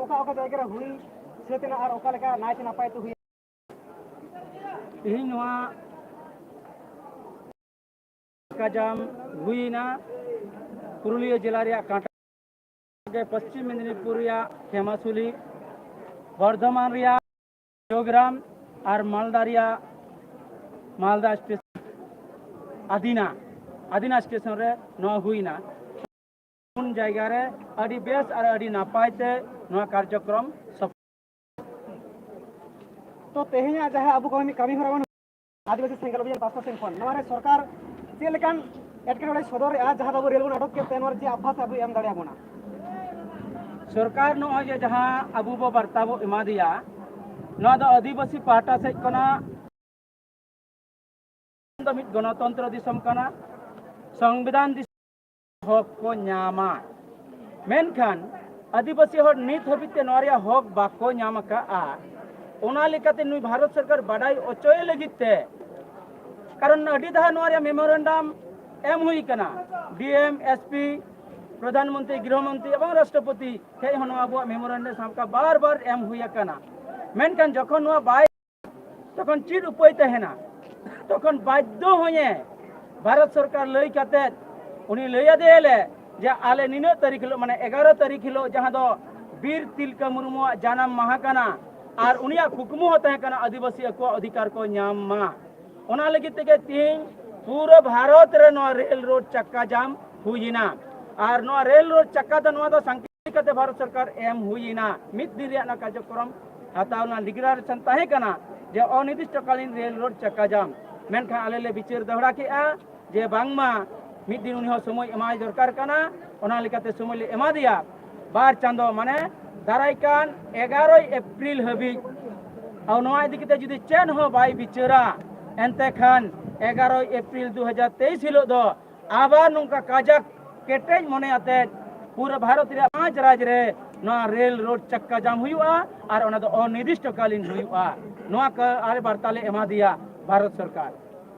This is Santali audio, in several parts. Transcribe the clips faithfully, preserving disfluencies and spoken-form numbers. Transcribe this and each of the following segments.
ᱚᱠᱟ ᱚᱠᱟ ᱡᱟᱭᱜᱟ ᱨᱮ ᱦᱩᱭ ᱥᱟᱹᱛ ᱮᱱᱟ ᱟᱨ ᱚᱠᱟ ᱞᱮᱠᱟ ᱱᱟᱭᱛᱮ ᱱᱟᱯᱟᱭ ᱛᱮ ᱦᱩᱭ? ᱛᱮᱦᱮᱧ ᱱᱚᱣᱟ ᱠᱟᱡᱟᱢ ᱦᱩᱭᱱᱟ ᱯᱩᱨᱩᱞᱤᱭᱟᱹ ᱡᱮᱞᱟ ᱨᱮᱭᱟᱜ ᱠᱟᱸᱴᱟ ᱜᱮ, ᱯᱚᱥᱪᱤᱢ ᱢᱮᱫᱽᱱᱤᱯᱩᱨ ᱨᱮᱭᱟᱜ ᱠᱷᱮᱢᱟᱥᱩᱞᱤ, ᱵᱚᱨᱫᱷᱚᱢᱟᱱ ᱨᱮᱭᱟᱜ ᱡᱚᱜᱽᱨᱟᱢ ᱟᱨ ᱢᱟᱞᱫᱟ ᱨᱮᱭᱟᱜ ᱢᱟᱞᱫᱟ ᱥᱴᱮᱥᱚᱱ, ᱟᱫᱤᱱᱟ, ᱟᱫᱤᱱᱟ ᱥᱴᱮᱥᱚᱱ ᱨᱮ ᱱᱚᱣᱟ ᱦᱩᱭᱱᱟ᱾ ᱯᱩᱱ ᱡᱟᱭᱜᱟ ᱨᱮ ᱟᱹᱰᱤ ᱵᱮᱥ ᱟᱨ ᱟᱹᱰᱤ ᱱᱟᱯᱟᱭ ᱛᱮ ᱱᱚᱣᱟ ᱠᱟᱨᱡᱚᱠᱨᱚᱢ ᱥᱚᱯᱷᱚᱞ᱾ ᱛᱚ, ᱛᱮᱦᱮᱧᱟᱜ ᱡᱟᱦᱟᱸ ᱟᱵᱚ ᱠᱟᱹᱢᱤ, ᱠᱟᱹᱢᱤ ᱦᱚᱨᱟ ᱵᱚᱱ ᱟᱹᱫᱤᱵᱟᱹᱥᱤ ᱥᱮᱸᱜᱮᱞ ᱚᱵᱷᱤᱡᱟᱱ ᱯᱟᱥᱴᱟ ᱥᱮᱱ ᱠᱷᱚᱱ ᱱᱚᱣᱟ ᱨᱮ ᱥᱚᱨᱠᱟᱨ ᱪᱮᱫ ᱞᱮᱠᱟᱱ ᱮᱴᱠᱮᱴᱚᱬᱮ ᱥᱚᱫᱚᱨᱮᱜᱼᱟ, ᱡᱟᱦᱟᱸ ᱫᱚ ᱟᱵᱚ ᱨᱮᱞ ᱵᱚᱱ ᱟᱴᱚᱠ ᱠᱮᱫ ᱛᱮ ᱱᱚᱣᱟ ᱨᱮ ᱪᱮᱫ ᱟᱵᱷᱟᱥ ᱟᱵᱚᱭ ᱮᱢ ᱫᱟᱲᱮᱭᱟᱵᱚᱱᱟ? ᱥᱚᱨᱠᱟᱨ ᱱᱚᱜᱼᱚᱭ ᱡᱮ ᱡᱟᱦᱟᱸ ᱟᱵᱚ ᱵᱚ ᱵᱟᱨᱛᱟ ᱵᱚ ᱮᱢᱟ ᱫᱮᱭᱟ, ᱱᱚᱣᱟ ᱫᱚ ᱟᱹᱫᱤᱵᱟᱹᱥᱤ ᱯᱟᱦᱴᱟ ᱥᱮᱫ ᱠᱷᱚᱱᱟᱜ ᱫᱚ ᱢᱤᱫ ᱜᱚᱱᱚᱛᱚᱱᱛᱨᱚ ᱫᱤᱥᱚᱢ ᱠᱟᱱᱟ, ᱥᱚᱝᱵᱤᱫᱷᱟᱱ ᱫᱤᱥᱚᱢ ᱦᱚᱠ ᱠᱚ ᱧᱟᱢᱟ᱾ ᱢᱮᱱᱠᱷᱟᱱ ᱟᱹᱫᱤᱵᱟᱹᱥᱤ ᱦᱚᱲ ᱱᱤᱛ ᱦᱟᱹᱵᱤᱡ ᱛᱮ ᱱᱚᱣᱟ ᱨᱮᱭᱟᱜ ᱦᱚᱠ ᱵᱟᱠᱚ ᱧᱟᱢ ᱟᱠᱟᱫᱼᱟ᱾ ᱚᱱᱟ ᱞᱮᱠᱟᱛᱮ ᱱᱩᱭ ᱵᱷᱟᱨᱚᱛ ᱥᱚᱨᱠᱟᱨ ᱵᱟᱰᱟᱭ ᱚᱪᱚᱭᱮ ᱞᱟᱹᱜᱤᱫ ᱛᱮ, ᱠᱟᱨᱚᱱ ᱟᱹᱰᱤ ᱫᱷᱟᱣ ᱱᱚᱣᱟ ᱨᱮᱭᱟᱜ ᱢᱮᱢᱳᱨᱮᱱᱰᱟᱢ ᱮᱢ ᱦᱩᱭ ᱟᱠᱟᱱᱟ, ᱰᱤ ᱮᱢ, ᱮᱥ ᱯᱤ, ᱯᱨᱚᱫᱷᱟᱱ ᱢᱚᱱᱛᱨᱤ, ᱜᱨᱤᱦᱚ ᱢᱚᱱᱛᱨᱤ ᱮᱵᱚᱝ ᱨᱟᱥᱴᱨᱚᱯᱚᱛᱤ ᱴᱷᱮᱡ ᱦᱚᱸ ᱱᱚᱣᱟ ᱟᱵᱚᱣᱟᱜ ᱢᱮᱢᱳᱨᱮᱱᱰᱟᱢ ᱥᱟᱵ ᱠᱟᱜ ᱵᱟᱨ ᱵᱟᱨ ᱮᱢ ᱦᱩᱭ ᱟᱠᱟᱱᱟ᱾ ᱢᱮᱱᱠᱷᱟᱱ ᱡᱚᱠᱷᱚᱱ ᱱᱚᱣᱟ ᱵᱟᱭ, ᱛᱚᱠᱷᱚᱱ ᱪᱮᱫ ᱩᱯᱟᱹᱭ ᱛᱟᱦᱮᱱᱟ? ᱛᱚᱠᱷᱚᱱ ᱵᱟᱫᱽᱫᱷᱚ ᱦᱚᱭᱮ ᱵᱷᱟᱨᱚᱛ ᱥᱚᱨᱠᱟᱨ ᱞᱟᱹᱭ ᱠᱟᱛᱮᱫ ᱩᱱᱤ ᱞᱟᱹᱭ ᱟᱫᱮᱭᱟᱞᱮ ᱡᱮ ᱟᱞᱮ ᱱᱤᱱᱟᱹᱜ ᱛᱟᱹᱨᱤᱠᱷ ᱦᱤᱞᱳᱜ, ᱢᱟᱱᱮ ᱮᱜᱟᱨᱚ ᱛᱟᱹᱨᱤᱠᱷ ᱦᱤᱞᱳᱜ, ᱡᱟᱦᱟᱸ ᱫᱚ ᱵᱤᱨ ᱛᱤᱞᱠᱟᱹ ᱢᱩᱨᱢᱩᱣᱟᱜ ᱡᱟᱱᱟᱢ ᱢᱟᱦᱟ ᱠᱟᱱᱟ ᱟᱨ ᱩᱱᱤᱭᱟᱜ ᱠᱩᱠᱢᱩ ᱦᱚᱸ ᱛᱟᱦᱮᱸ ᱠᱟᱱᱟ ᱟᱹᱫᱤᱵᱟᱹᱥᱤ ᱟᱠᱚᱣᱟᱜ ᱚᱫᱷᱤᱠᱟᱨ ᱠᱚ ᱧᱟᱢ ᱢᱟ᱾ ᱚᱱᱟ ᱞᱟᱹᱜᱤᱫ ᱛᱮᱜᱮ ᱛᱤᱦᱤᱧ ᱯᱩᱨᱟᱹ ᱵᱷᱟᱨᱚᱛ ᱨᱮ ᱱᱚᱣᱟ ᱨᱮᱞ ᱨᱳᱰ ᱪᱟᱠᱟ ᱡᱟᱢ ᱦᱩᱭᱮᱱᱟ᱾ ᱟᱨ ᱱᱚᱣᱟ ᱨᱮᱞ ᱨᱳᱰ ᱪᱟᱠᱟ ᱫᱚ, ᱱᱚᱣᱟ ᱫᱚ ᱥᱟᱝᱠᱮᱛᱤᱠ ᱠᱟᱛᱮ ᱵᱷᱟᱨᱚᱛ ᱥᱚᱨᱠᱟᱨ ᱮᱢ ᱦᱩᱭᱮᱱᱟ᱾ ᱢᱤᱫ ᱫᱤᱱ ᱨᱮᱭᱟᱜ ᱱᱚᱣᱟ ᱠᱟᱨᱡᱚᱠᱨᱚᱢ ᱦᱟᱛᱟᱣ ᱨᱮᱱᱟᱜ ᱰᱤᱠᱞᱟᱨᱮᱥᱚᱱ ᱛᱟᱦᱮᱸ ᱠᱟᱱᱟ ᱡᱮ ᱚᱱᱤᱨᱫᱤᱥᱴᱚᱠᱟᱞᱤᱱ ᱨᱮᱞ ᱨᱳᱰ ᱪᱟᱠᱟ ᱡᱟᱢ, ᱢᱮᱱᱠᱷᱟᱱ ᱟᱞᱮ ᱞᱮ ᱵᱤᱪᱟᱹᱨ ᱫᱚᱦᱲᱟ ᱠᱮᱜᱼᱟ ᱡᱮ ᱵᱟᱝᱢᱟ ᱢᱤᱫ ᱫᱤᱱ ᱩᱱᱤ ᱦᱚᱸ ᱥᱚᱢᱚᱭ ᱮᱢᱟᱭ ᱫᱚᱨᱠᱟᱨ ᱠᱟᱱᱟ᱾ ᱚᱱᱟ ᱞᱮᱠᱟᱛᱮ ᱥᱚᱢᱚᱭ ᱞᱮ ᱮᱢᱟ ᱫᱮᱭᱟ ᱵᱟᱨ ᱪᱟᱸᱫᱚ, ᱢᱟᱱᱮ ᱫᱟᱨᱟᱭ ᱠᱟᱱ ᱮᱜᱟᱨᱚᱭ ᱮᱯᱨᱤᱞ ᱦᱟᱹᱵᱤᱡ᱾ ᱟᱨ ᱱᱚᱣᱟ ᱤᱫᱤ ᱠᱟᱛᱮ ᱡᱩᱫᱤ ᱪᱮᱫ ᱦᱚᱸ ᱵᱟᱭ ᱵᱤᱪᱟᱹᱨᱟ, ᱮᱱᱛᱮ ᱠᱷᱟᱱ ᱮᱜᱟᱨᱚᱭ ᱮᱯᱨᱤᱞ ᱫᱩ ᱦᱟᱡᱟᱨ ᱛᱮᱭᱤᱥ ᱦᱤᱞᱳᱜ ᱫᱚ ᱟᱵᱟᱨ ᱱᱚᱝᱠᱟ ᱠᱟᱡᱟᱠ ᱠᱮᱴᱮᱡ ᱢᱚᱱᱮ ᱟᱛᱮᱫ ᱯᱩᱨᱟᱹ ᱵᱷᱟᱨᱚᱛ ᱨᱮᱭᱟᱜ ᱯᱟᱸᱪ ᱨᱟᱡᱽ ᱨᱮ ᱱᱚᱣᱟ ᱨᱮᱞ ᱨᱳᱰ ᱪᱟᱠᱟ ᱡᱟᱢ ᱦᱩᱭᱩᱜᱼᱟ ᱟᱨ ᱚᱱᱟ ᱫᱚ ᱚᱱᱤᱨᱫᱤᱥᱴᱚᱠᱟᱞᱤᱱ ᱦᱩᱭᱩᱜᱼᱟ᱾ ᱱᱚᱣᱟ ᱠᱟ-, ᱟᱨ ᱵᱟᱨᱛᱟ ᱞᱮ ᱮᱢᱟ ᱫᱮᱭᱟ ᱵᱷᱟᱨᱚᱛ ᱥᱚᱨᱠᱟᱨ᱾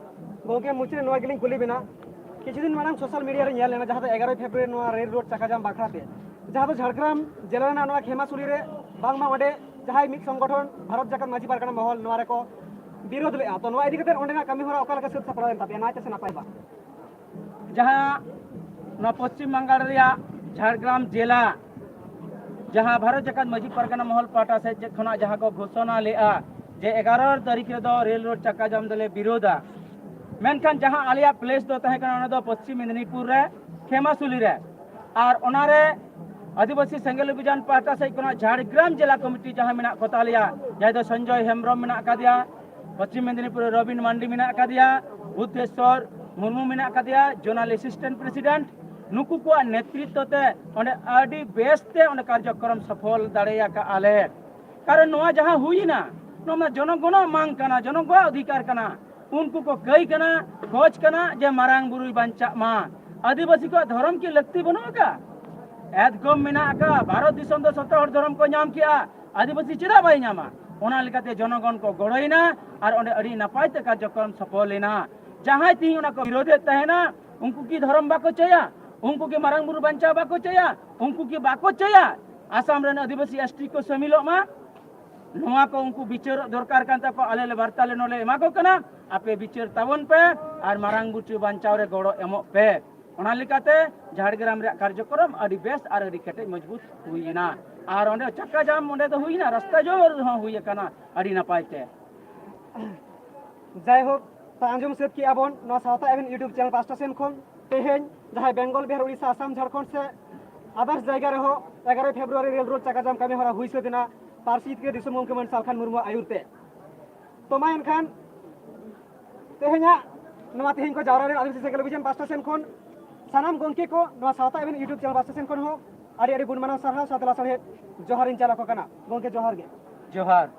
ᱜᱚᱢᱠᱮ, ᱢᱩᱪᱟᱹᱫ ᱨᱮ ᱱᱚᱣᱟ ᱜᱮᱞᱤᱧ ᱠᱩᱞᱤ ᱵᱮᱱᱟ, ᱠᱤᱪᱷᱩ ᱫᱤᱱ ᱢᱟᱲᱟᱝ ᱥᱳᱥᱟᱞ ᱢᱤᱰᱤᱭᱟ ᱨᱮ ᱧᱮᱞ ᱞᱮᱱᱟ, ᱡᱟᱦᱟᱸ ᱫᱚ ᱮᱜᱟᱨᱚᱭ ᱯᱷᱮᱵᱽᱨᱩᱣᱟᱨᱤ ᱱᱚᱣᱟ ᱨᱮᱞ ᱨᱳᱰ ᱪᱟᱠᱟ ᱡᱟᱢ ᱵᱟᱠᱷᱨᱟ ᱛᱮ ᱡᱟᱦᱟᱸ ᱫᱚ ᱡᱷᱟᱲᱜᱨᱟᱢ ᱡᱮᱞᱟ ᱨᱮᱱᱟᱜ ᱱᱚᱣᱟ ᱠᱷᱮᱢᱟᱥᱩᱞᱤ ᱨᱮ ᱵᱟᱝᱢᱟ ᱚᱸᱰᱮ ᱡᱟᱦᱟᱸᱭ ᱢᱤᱫ ᱥᱚᱝᱜᱚᱴᱷᱚᱱ ᱵᱷᱟᱨᱚᱛ ᱡᱟᱠᱟᱛ ᱢᱟᱹᱡᱷᱤ ᱯᱟᱨᱜᱟᱱᱟ ᱢᱚᱦᱚᱞ ᱱᱚᱣᱟ ᱨᱮᱠᱚ ᱵᱤᱨᱳᱫ ᱞᱮᱫᱼᱟ, ᱛᱚ ᱱᱚᱣᱟ ᱤᱫᱤ ᱠᱟᱛᱮ ᱚᱸᱰᱮᱱᱟᱜ ᱠᱟᱹᱢᱤ ᱦᱚᱨᱟ ᱚᱠᱟ ᱞᱮᱠᱟ ᱥᱟᱹᱛ ᱥᱟᱯᱲᱟᱣ ᱮᱱ ᱛᱟᱯᱮᱭᱟ, ᱱᱟᱭᱛᱮ ᱥᱮ ᱱᱟᱯᱟᱭ ᱵᱟ? ᱡᱟᱦᱟᱸ ᱱᱚᱣᱟ ᱯᱚᱥᱪᱤᱢ ᱵᱟᱝᱜᱟᱞ ᱨᱮᱭᱟᱜ ᱡᱷᱟᱲᱜᱨᱟᱢ ᱡᱮᱞᱟ, ᱡᱟᱦᱟᱸ ᱵᱷᱟᱨᱚᱛ ᱡᱟᱠᱟᱛ ᱢᱟᱹᱡᱷᱤ ᱯᱟᱨᱜᱟᱱᱟ ᱢᱚᱦᱚᱞ ᱯᱟᱦᱴᱟ ᱥᱮᱫ ᱠᱷᱚᱱᱟᱜ ᱡᱟᱦᱟᱸ ᱠᱚ ᱜᱷᱳᱥᱚᱱᱟ ᱞᱮᱫᱼᱟ ᱡᱮ ᱮᱜᱟᱨᱚ ᱛᱟᱹᱨᱤᱠᱷ ᱨᱮᱫᱚ ᱨᱮᱞ ᱨᱳᱰ ᱪᱟᱠᱟ ᱡᱟᱢ ᱫᱚᱞᱮ ᱵᱤᱨᱳᱫᱟ, ᱢᱮᱱᱠᱷᱟᱱ ᱡᱟᱦᱟᱸ ᱟᱞᱮᱭᱟᱜ ᱯᱞᱮᱥ ᱫᱚ ᱛᱟᱦᱮᱸ ᱠᱟᱱᱟ ᱚᱱᱟ ᱫᱚ ᱯᱚᱥᱪᱤᱢ ᱢᱮᱫᱽᱱᱤᱯᱩᱨ ᱨᱮ ᱠᱷᱮᱢᱟᱥᱩᱞᱤ ᱨᱮ, ᱟᱨ ᱚᱱᱟᱨᱮ ᱟᱹᱫᱤᱵᱟᱹᱥᱤ ᱥᱮᱸᱜᱮᱞ ᱚᱵᱷᱤᱡᱟᱱ ᱯᱟᱦᱴᱟ ᱥᱮᱫ ᱠᱷᱚᱱᱟᱜ ᱡᱷᱟᱲᱜᱨᱟᱢ ᱡᱮᱞᱟ ᱠᱚᱢᱤᱴᱤ ᱡᱟᱦᱟᱸ ᱢᱮᱱᱟᱜ ᱠᱚ ᱛᱟᱞᱮᱭᱟ, ᱡᱟᱦᱟᱸᱭ ᱫᱚ ᱥᱚᱧᱡᱚᱭ ᱦᱮᱢᱵᱨᱚᱢ ᱢᱮᱱᱟᱜ ᱟᱠᱟᱫᱮᱭᱟ, ᱯᱚᱥᱪᱤᱢ ᱢᱮᱫᱽᱱᱤᱯᱩᱨ ᱨᱮ ᱨᱚᱵᱤᱱ ᱢᱟᱱᱰᱤ ᱢᱮᱱᱟᱜ ᱟᱠᱟᱫᱮᱭᱟ, ᱵᱩᱫᱷᱮᱥᱣᱚᱨ ᱢᱩᱨᱢᱩ ᱢᱮᱱᱟᱜ ᱟᱠᱟᱫᱮᱭᱟ ᱡᱳᱱᱟᱞ ᱮᱥᱤᱥᱴᱮᱱᱴ ᱯᱨᱮᱥᱤᱰᱮᱱᱴ᱾ ᱱᱩᱠᱩ ᱠᱚᱣᱟᱜ ᱱᱮᱛᱨᱤᱛᱵ ᱛᱮ ᱚᱸᱰᱮ ᱟᱹᱰᱤ ᱵᱮᱥᱛᱮ ᱚᱸᱰᱮ ᱠᱟᱨᱡᱚᱠᱨᱚᱢ ᱥᱚᱯᱷᱚᱞ ᱫᱟᱲᱮᱭᱟᱠᱟᱜᱼᱟ ᱞᱮ᱾ ᱠᱟᱨᱚᱱ ᱱᱚᱣᱟ ᱡᱟᱦᱟᱸ ᱦᱩᱭᱮᱱᱟ, ᱱᱚᱣᱟ ᱢᱟ ᱡᱚᱱᱚᱜᱚᱱᱟᱜ ᱢᱟᱝ ᱠᱟᱱᱟ, ᱡᱚᱱᱚᱜᱚᱱᱟᱜ ᱚᱫᱷᱤᱠᱟᱨ ᱠᱟᱱᱟ᱾ ᱩᱱᱠᱩ ᱠᱚ ᱠᱟᱹᱭ ᱠᱟᱱᱟ, ᱠᱷᱚᱡᱽ ᱠᱟᱱᱟ ᱡᱮ ᱢᱟᱨᱟᱝ ᱵᱩᱨᱩᱭ ᱵᱟᱧᱪᱟᱜ ᱢᱟ᱾ ᱟᱹᱫᱤᱵᱟᱹᱥᱤ ᱠᱚᱣᱟᱜ ᱫᱷᱚᱨᱚᱢ ᱠᱤ ᱞᱟᱹᱠᱛᱤ ᱵᱟᱹᱱᱩᱜ ᱟᱠᱟᱫ? ᱮᱫᱜᱚᱢ ᱢᱮᱱᱟᱜ ᱟᱠᱟᱫ᱾ ᱵᱷᱟᱨᱚᱛ ᱫᱤᱥᱚᱢ ᱫᱚ ᱥᱚᱛᱚ ᱦᱚᱲ ᱫᱷᱚᱨᱚᱢ ᱠᱚ ᱧᱟᱢ ᱠᱮᱜᱼᱟ, ᱟᱹᱫᱤᱵᱟᱹᱥᱤ ᱪᱮᱫᱟᱜ ᱵᱟᱭ ᱧᱟᱢᱟ? ᱚᱱᱟ ᱞᱮᱠᱟᱛᱮ ᱡᱚᱱᱚᱜᱚᱱ ᱠᱚ ᱜᱚᱲᱚᱭᱮᱱᱟ ᱟᱨ ᱚᱸᱰᱮ ᱟᱹᱰᱤ ᱱᱟᱯᱟᱭ ᱛᱮ ᱠᱟᱨᱡᱚᱠᱨᱚᱢ ᱥᱚᱯᱷᱚᱞ ᱮᱱᱟ᱾ ᱡᱟᱦᱟᱸᱭ ᱛᱤᱦᱤᱧ ᱚᱱᱟ ᱠᱚ ᱵᱤᱨᱳᱫᱮᱫ ᱛᱟᱦᱮᱱᱟ, ᱩᱱᱠᱩ ᱠᱤ ᱫᱷᱚᱨᱚᱢ ᱵᱟᱠᱚ ᱪᱟᱹᱭᱟ? ᱩᱱᱠᱩ ᱠᱤ ᱢᱟᱨᱟᱝ ᱵᱩᱨᱩ ᱵᱟᱧᱪᱟᱣ ᱵᱟᱠᱚ ᱪᱟᱹᱭᱟ? ᱩᱱᱠᱩ ᱠᱤ ᱵᱟᱠᱚ ᱪᱟᱹᱭᱟ ᱟᱥᱟᱢ ᱨᱮᱱ ᱟᱹᱫᱤᱵᱟᱹᱥᱤ ᱮᱥᱴᱤ ᱠᱚ ᱥᱟᱹᱢᱤᱞᱚᱜ ᱢᱟ? ᱱᱚᱣᱟ ᱠᱚ ᱩᱱᱠᱩ ᱵᱤᱪᱟᱹᱨᱚᱜ ᱫᱚᱨᱠᱟᱨ ᱠᱟᱱ ᱛᱟᱠᱚ᱾ ᱟᱞᱮ ᱞᱮ ᱵᱟᱨᱛᱟ ᱞᱮ ᱱᱚᱰᱮ ᱮᱢᱟ ᱠᱚ ᱠᱟᱱᱟ, ᱟᱯᱮ ᱵᱤᱪᱟᱹᱨ ᱛᱟᱵᱚᱱ ᱯᱮ ᱟᱨ ᱢᱟᱨᱟᱝ ᱵᱩᱨᱩ ᱵᱟᱧᱪᱟᱣ ᱨᱮ ᱜᱚᱲᱚ ᱮᱢᱚᱜ ᱯᱮ᱾ ᱚᱱᱟ ᱞᱮᱠᱟᱛᱮ ᱡᱷᱟᱲᱜᱨᱟᱢ ᱨᱮᱭᱟᱜ ᱠᱟᱨᱡᱚᱠᱨᱚᱢ ᱟᱹᱰᱤ ᱵᱮᱥ ᱟᱨ ᱟᱹᱰᱤ ᱠᱮᱴᱮᱡ ᱢᱚᱡᱽᱵᱩᱛ ᱦᱩᱭᱮᱱᱟ᱾ ᱟᱨ ᱚᱸᱰᱮ ᱪᱟᱠᱟ ᱡᱟᱢ ᱚᱸᱰᱮ ᱫᱚ ᱦᱩᱭᱮᱱᱟ, ᱨᱟᱥᱛᱟ ᱡᱳᱨ ᱦᱚᱸ ᱦᱩᱭ ᱟᱠᱟᱱᱟ ᱟᱹᱰᱤ ᱱᱟᱯᱟᱭ ᱛᱮ᱾ ᱡᱟᱭᱦᱳᱠ, ᱛᱚ ᱟᱸᱡᱚᱢ ᱥᱟᱹᱛ ᱠᱮᱜᱼᱟ ᱵᱚᱱ ᱱᱚᱣᱟ ᱥᱟᱶᱛᱟ ᱮᱵᱷᱮᱱ YouTube ᱪᱮᱱᱮᱞ ᱯᱟᱥᱴᱟ ᱥᱮᱱ ᱠᱷᱚᱱ ᱛᱮᱦᱮᱧ ᱡᱟᱦᱟᱸᱭ ᱵᱮᱝᱜᱚᱞ, ᱵᱤᱦᱟᱨ, ᱩᱲᱤᱥᱥᱟ, ᱟᱥᱟᱢ, ᱡᱷᱟᱲᱠᱷᱚᱸᱰ ᱥᱮ ᱟᱫᱟᱨᱥ ᱡᱟᱭᱜᱟ ᱨᱮᱦᱚᱸ ᱮᱜᱟᱨᱚᱭ ᱯᱷᱮᱵᱽᱨᱩᱣᱟᱨᱤ ᱨᱮᱞ ᱨᱳᱰ ᱪᱟᱠᱟ ᱡᱟᱢ ᱠᱟᱹᱢᱤ ᱦᱚᱨᱟ ᱦᱩᱭ ᱥᱟᱹᱛ ᱮᱱᱟ ᱯᱟᱹᱨᱥᱤ ᱡᱤᱛᱠᱟᱹᱨ ᱫᱤᱥᱚᱢ ᱜᱚᱢᱠᱮ ᱢᱟᱹᱱ ᱥᱟᱞᱠᱷᱟᱱ ᱢᱩᱨᱢᱩᱣᱟᱜ ᱟᱹᱭᱩᱨ ᱛᱮ᱾ ᱛᱚ ᱢᱟ ᱮᱱᱠᱷᱟᱱ ᱛᱮᱦᱮᱧᱟᱜ ᱱᱚᱣᱟ ᱛᱮᱦᱮᱧ ᱠᱚ ᱡᱟᱣᱨᱟ ᱞᱮᱱ ᱟᱹᱫᱤᱵᱟᱹᱥᱤ ᱥᱮᱸᱜᱮᱞ ᱚᱵᱷᱤᱡᱟᱱ ᱯᱟᱥᱴᱟ ᱥᱮᱱ ᱠᱷᱚᱱ ᱥᱟᱱᱟᱢ ᱜᱚᱢᱠᱮ ᱠᱚ ᱱᱚᱣᱟ ᱥᱟᱶᱛᱟ ᱮᱵᱷᱮᱱ YouTube ᱪᱮᱱᱮᱞ ᱯᱟᱥᱴᱟ ᱥᱮᱱ ᱠᱷᱚᱱ ᱦᱚᱸ ᱟᱹᱰᱤ ᱟᱹᱰᱤ ᱜᱩᱱ ᱢᱟᱱᱟᱣ ᱥᱟᱨᱦᱟᱣ ᱥᱟᱶᱛᱮ ᱞᱟᱥᱟᱲᱦᱮᱫ ᱡᱚᱦᱟᱨ ᱤᱧ ᱪᱟᱞ ᱟᱠᱚ ᱠᱟᱱᱟ᱾ ᱜᱚᱢᱠᱮ ᱡᱚᱦᱟᱨ ᱜᱮ᱾ ᱡᱚᱦᱟᱨ᱾